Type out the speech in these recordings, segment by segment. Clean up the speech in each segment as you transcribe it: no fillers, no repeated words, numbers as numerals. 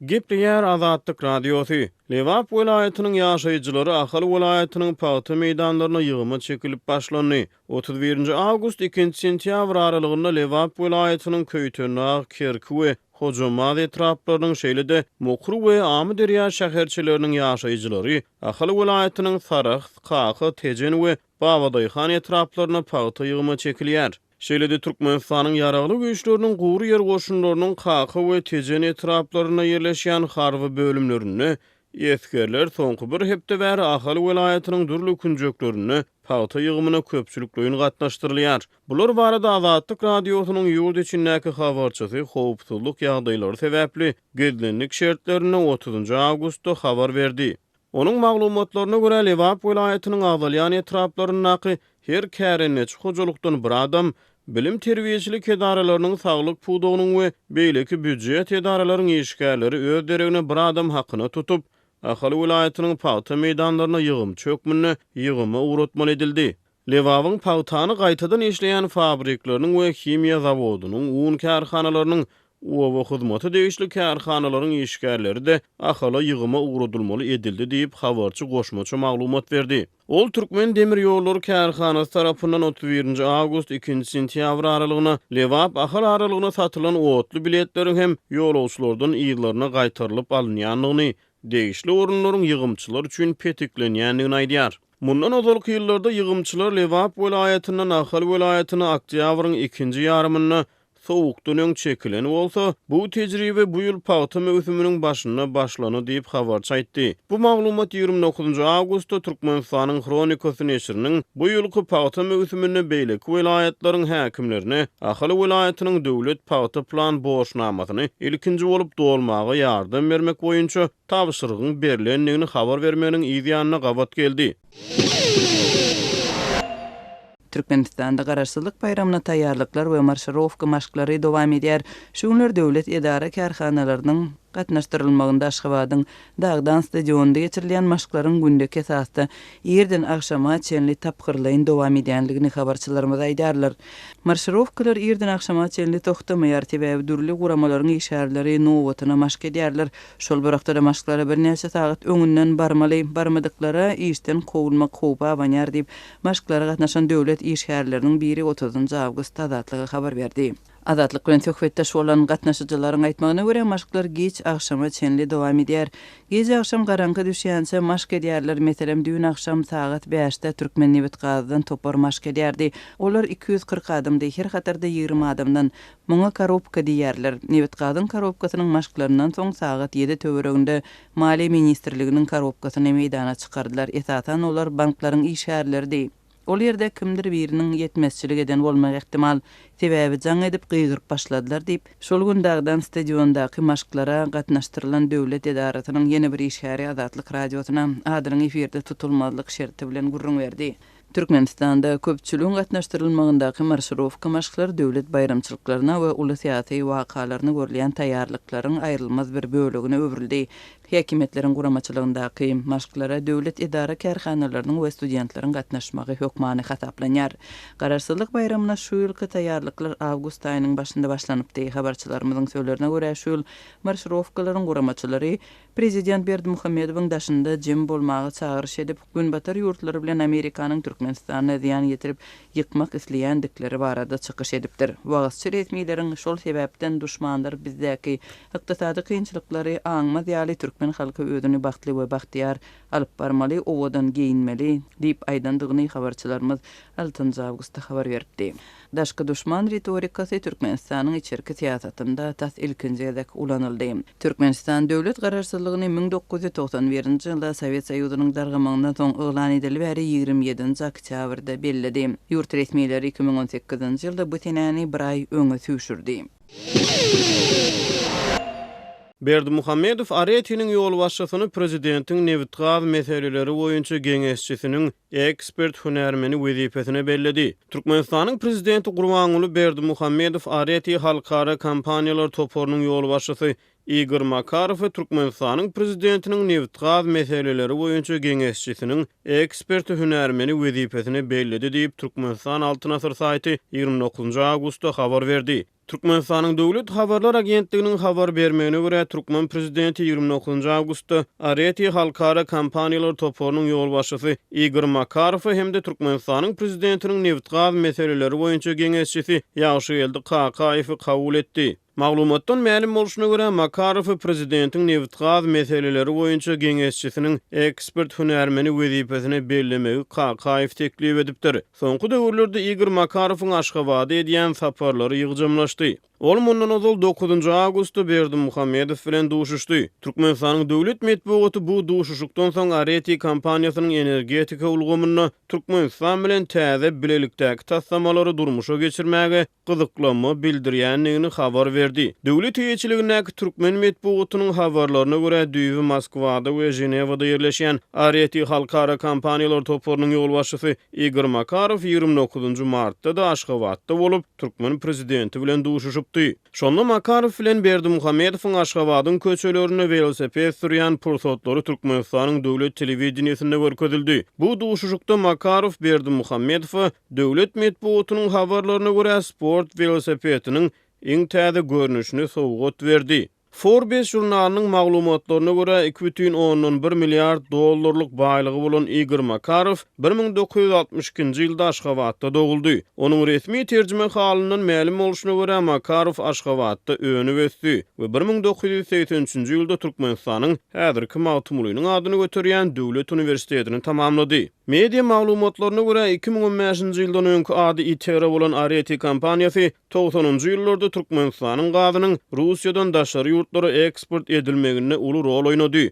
Gepleýär Azatlyk Radiosy. Lebap welaýatynyň ýaşaýjylary Ahal welaýatynyň pagta meýdanlaryna ýygyma çekilip başlandy. Otuz birinji awgust, ikinji sentýabr aralygynda Lebap welaýatynyň Köýtendag, Kerki we Hojambaz etraplarynyň, şeýle-de Mokur we Amyderýa şäherçeleriniň ýaşaýjylary Ahal welaýatynyň Sarahs, Kaka, Tejen we Babadaýhan etraplaryna pagta ýygyma çekilýär. Şeýle-de Türkmenistanyň Ýaragly Güýçleriniň gury ýer goşunlarynyň Kaka we Tejen etraplarynda ýerleşýän harby bölümlerinde esgerler soňky bir hepde bäri Ahal welaýatynyň dürli künjeklerinde pagta ýygymyna köpçülikleýin gatnaşdyrylýar. Bular barada Azatlyk Radiosynyň ýurt içindäki habarçysy howpsuzlyk ýagdaýlary sebäpli gizlinlik şertlerinde otuzynjy awgustda habar berdi. Onuň maglumatlaryna görä, Lebap welaýatynyň agzalýan etraplaryndaky her kärendeçi hojalykdan bir adam, bilim-terbiýeçilik edaralarynyň, saglyk pudagynyň we beýleki býujet edaralaryň işgärleri öz deregine bir adam hakyna tutup, Ahal welaýatynyň pagta meýdanlaryna ýygymçy hökmünde ýygyma ugratmaly edildi. Lebabyň pagtany gaýtadan işleýän fabrikleriniň we himiýa zawodynyň, un kärhanalarynyň, oba hyzmata degişli kärhanalaryň işgärleri-de Ahala ýygyma ugradylmaly edildi diýip, habarçy goşmaça maglumat berdi. Ol Türkmen demir ýollary kärhanasy tarapyndan 31 nji awgust, ikinji sentýabr aralygyna Lebap-Ahal aralygyna satylan otly biletleriň hem ýolagçylardan yzlaryna gaýtarylyp alynýandygyny, degişli orunlaryň ýygymçylar üçin petiklenýändigini aýdýar. Mundan ozalky ýyllarda ýygymçylar Lebap welaýatyndan Ahal welaýatyna oktýabryň ikinji ýarymynda sowukdan öň çekilen bolsa, bu tejribe bu ýyl pagta möwsüminiň başynda başlandy diýip, habarçy aýtdy. Bu maglumat 29 awgustda Türkmenistanyň Hronikasy neşiriniň bu ýylky pagta möwsüminde beýleki welaýatlaryň häkimlerine Ahal welaýatynyň döwlet pagta plan borçnamasyny ilkinji bolup dolmaga ýardam bermek boýunça tabşyrygyň berlendigini habar bermeginiň yz ýanyna gabat geldi. Türkmenistanda Garaşsyzlyk baýramyna taýýarlyklar we marşirowka maşklary dowam edýär. Şu günler döwlet edara-kärhanalarynyň gatnaşdyrylmagynda Aşgabadyň Dagdan stadionynda geçirilýän maşklaryň gündeki esasda irden agşama çenli tapgyrlaýyn dowam edýändigini habarçylarymyz aýdýarlar. Marşirowkalar irden agşama çenli togtamaýar, sebäbi dürli guramalaryň işgärleri nobatyna maşk edýärler. Şol bir wagtda-da maşklara birnäçe sagat öňünden barmaly, barmadyklara işden kowulmak howpy abanýar diýip, maşklara gatnaşan döwlet işgärleriniň biri otuzynjy awgustda Azatlyga habar berdi. Azatlyk bilen söhbetdeş bolan gatnaşyjylaryň aýtmagyna görä, maşklar giç agşama çenli dowam edýär. Gije agşam garaňky düşýänçä maşk edýärler, meselem, düýn agşam sagat bäşde Türkmennebitgazdan topar maşk edýärdi. Olar 240 adamdy, her hatarda 20 adamdan. Muňa korobka diýýärler. Nebitgazyň korobkasynyň maşklaryndan soň sagat ýedi töwereginde Maliýe ministrliginiň korobkasyny meýdana çykardylar. Esasan olar banklaryň işgärleridi. Ol ýerde kimdir biriniň ýetmezçilik eden bolmagy ähtimal. Sebäbi jaň edip gygyryp başladylar diýip, şol gün Dagdan stadiondaky maşklara gatnaşdyrylan döwlet edarasynyň ýene bir işgäri Azatlyk Radiosyna adynyň efirde tutulmazlyk şerti bilen gürrüň berdi. Türkmenistanda köpçüligiň gatnaşdyrylmagyndaky marşirowka maşklar döwlet baýramçylyklaryna we uly syýasy wakalaryna görülýän taýýarlyklaryň aýrylmaz bir bölegine öwrüldi. Häkimiýetleriň guramaçylygyndaky maşklara döwlet edara-kärhanalarynyň we studentleriň gatnaşmagy hökmany hasaplanýar. Garaşsyzlyk baýramyna şu ýylky taýýarlyklar awgust aýynyň başynda başlanypdy. Habarçylarymyzyň sözlerine görä, şu ýyl marşirowkalaryň guramaçylary Prezident Berdimuhamedowyň daşynda jem bolmaga çagyryş edip, Günbatar ýurtlary bilen Amerikanyň Türkmenistana zyýan ýetirip, ýykmak isleýändikleri barada çykyş edipdir. Wagyzçy resmileriň şol sebäpden duşmanlar bizdäki ykdysady kynçylyklary aňmaz ýaly türkmen halky özüni bagtly we bagtyýar alyp barmaly, owadan geýinmeli diýip aýdandygyny habarçylarymyz altynjy awgustda habar beripdi. Daşky duşman ritorikasy Türkmenistanyň içerki syýasatynda tas ilkinji gezek ulanyldy. Türkmenistan döwlet garaşsyzlygyny 1991-nji ýylda Sowet Soýuzynyň dargamagyndan soň yglan edeli bäri 27-nji oktýabrda belledi. Ýurt resmileri 2018-nji ýylda bu senäni bir aý öňe süýşürdi. Berdimuhamedow Aretiniň ýolbaşçysyny prezidentiň nebitgaz meseleleri boýunça geňeşçisiniň ekspert-hünärmeni wezipesine belledi. Türkmenistanyň Prezidenti Gurbanguly Berdimuhamedow Areti halkara kompaniýalar toparynyň ýolbaşçysy. Igor Makarowy Türkmenistanyň Prezidentiniň nebitgaz meseleleri boýunça geňeşçisiniň eksperti-hünärmeni wezipesine belledi diýip, Türkmenistan Altyn Asyr saýty 29 awgustda habar berdi. Türkmenistanyň Döwlet habarlar agentliginiň habar bermegine görä, türkmen prezidenti 29 awgustda Areti halkara kompaniýalar toparynyň ýolbaşçysy Igor Makarowy hem-de Türkmenistanyň Prezidentiniň nebitgaz meseleleri boýunça geňeşçisi Ýagşygeldi Kakaýewi kabul etdi. Maglumatdan mälim bolşuna görä, Makarowy prezidentiň nebitgaz meseleleri boýunça geňeşçisiniň ekspert-hünärmeni wezipesine bellemegi Kakaýew teklip edipdir. Soňky döwürlerde Igor Makarowyň Aşgabada edýän saparlary ýygjamlaşdy. Ol mundan ozal dokuzynjy awgustda Berdimuhamedow bilen duşuşdy. Türkmenistanyň döwlet metbugaty bu duşuşykdan soň Areti kompaniýasynyň energetika ulgamynda Türkmenistan bilen täze bilelikdäki taslamalary durmuşa geçirmäge gyzyklanma bildirýändigini habar berdi. Döwlet eýeçiligindäki türkmen metbugatynyň habarlaryna görä, düýbi Moskwada we Ženewada ýerleşýän Areti halkara kompaniýalar toparynyň ýolbaşçysy Igor Makarow 29 martda-da Aşgabatda bolup, türkmen prezidenti bilen duşuşypdy. Şonda Makarow bilen Berdimuhamedowyň Aşgabadyň köçelerinde welosiped sürýän pursatlary Türkmenistanyň döwlet telewideniýesinde görkezildi. Bu duşuşykda Makarow Berdimuhamedowa Döwlet metbugatynyň habarlaryna görä, sport welosipediniň iň täze görnüşini sowgat berdi. Forbes žurnalynyň maglumatlaryna görä, 2,1 milliard dollarlyk baýlygy bolan Igor Makarow 1962-nji ýylda Aşgabatda doguldy. Onuň resmi terjimehalyndan mälim bolşuna görä, Makarow Aşgabatda önüp-ösdi we 1983-nji ýylda Türkmenistanyň häzirki Magtymgulynyň adyny göterýän döwlet uniwersitetini tamamlady. Media maglumatlaryna görä, 2015-nji ýyldan öňki ady Itera bolan Areti kompaniýasy togsanynjy ýyllarda Türkmenistanyň gazynyň Russiýadan daşary ýurtlara eksport edilmeginde uly rol oýnady.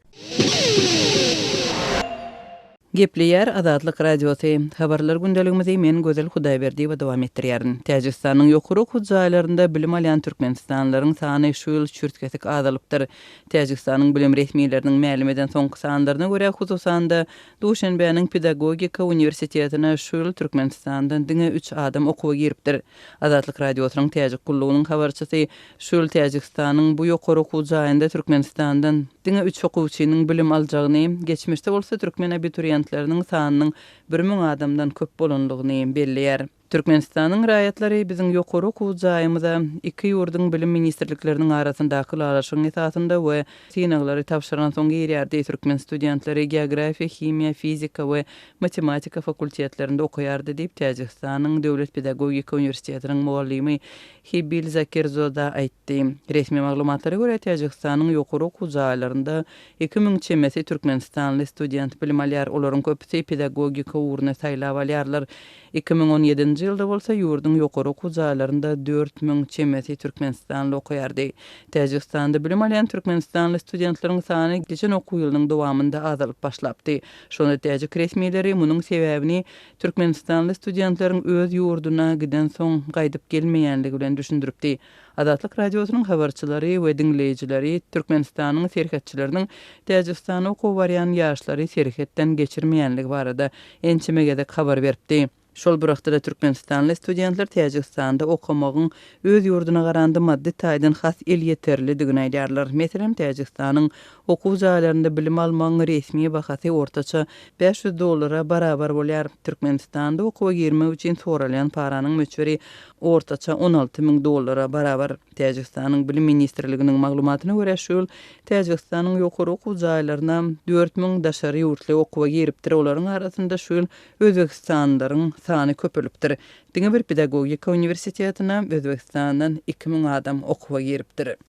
Gepleýär Azatlyk Radiosy. Habarlar gündeligimizi men Gözel Hudaýberdiýewa dowam etdirýärin. Täjigistanyň ýokary okuw jaýlarynda bilim alýan türkmenistanlylaryň sany şu ýyl çürt-kesik azalypdyr. Täjigistanyň bilim resmileriniň mälim eden soňky sanlaryna görä, hususan-da, Duşenbäniň pedagogika uniwersitetine şu ýyl Türkmenistandan diňe üç adam okuwa giripdir. Azatlyk Radiosynyň Täjik gullugynyň habarçysy şu ýyl Täjigistanyň bu ýokary okuw jaýynda Türkmenistandan diňe üç okuwçynyň bilim aljagyny, geçmişde bolsa türkmen abituriýentleriniň sanynyň 1000 adamdan köp bolanlygyny belleýär. Türkmenistanyň raýatlary biziň ýokary okuw jaýymyza iki ýurduň bilim ministrlikleriniň arasyndaky ylalaşygyň esasynda we synaglary tabşyransoň girýärdi. Türkmen studentleri geografiýa, himiýa, fizika we matematika fakultetlerinde okaýardy diýip, Täjigistanyň Döwlet pedagogika uniwersitetiniň mugallymy Hibil Zakirzoda aýtdy. Resmi maglumatlara görä, Täjigistanyň ýokary okuw jaýlarynda 2000 çemesi türkmenistanly student bilim alýar. Olaryň köpüsi pedagogika ugruny saýlap alýarlar. 2017-nji ýylda bolsa ýurduň ýokary okuw jaýlarynda 4000 çemesi türkmenistanly okaýardy. Täjigistanda bilim alýan türkmenistanly studentleriň sany geçen okuw ýylynyň dowamynda azalyp başlapdy. Şonda täjik resmileri munuň sebäbini türkmenistanly studentleriň öz ýurduna gidensoň gaýdyp gelmeýänligi bilen düşündiripdi. Azatlyk Radiosynyň habarçylary we diňleýjileri Türkmenistanyň serhetçileriniň Täjigistana okuwa barýan ýaşlary serhetden geçirmeýänligi barada ençeme gezek habar beripdi. Şol bir wagtda-da türkmenistanly studentler Täjigistanda okamagyň öz ýurduna garanda maddy taýdan has elýeterlidigini aýdýarlar. Meselem, Täjigistanyň okuw jaýlarynda bilim almagyň resmi bahasy ortaça 500 dollara barabar bolýar. Türkmenistanda okuwa girmek üçin soralýan paranyň möçberi ortaça 16 müň dollara barabar. Täjigistanyň Bilim ministrliginiň maglumatyna görä, şu ýyl Täjigistanyň ýokary okuw jaýlaryna 4000 daşary ýurtly okuwa giripdir, olaryň arasynda şu ýyl özbegistanlylaryň sany köpelipdir. Diňe bir pedagogika uniwersitetine Özbegistandan 2000 adam okuwa giripdir.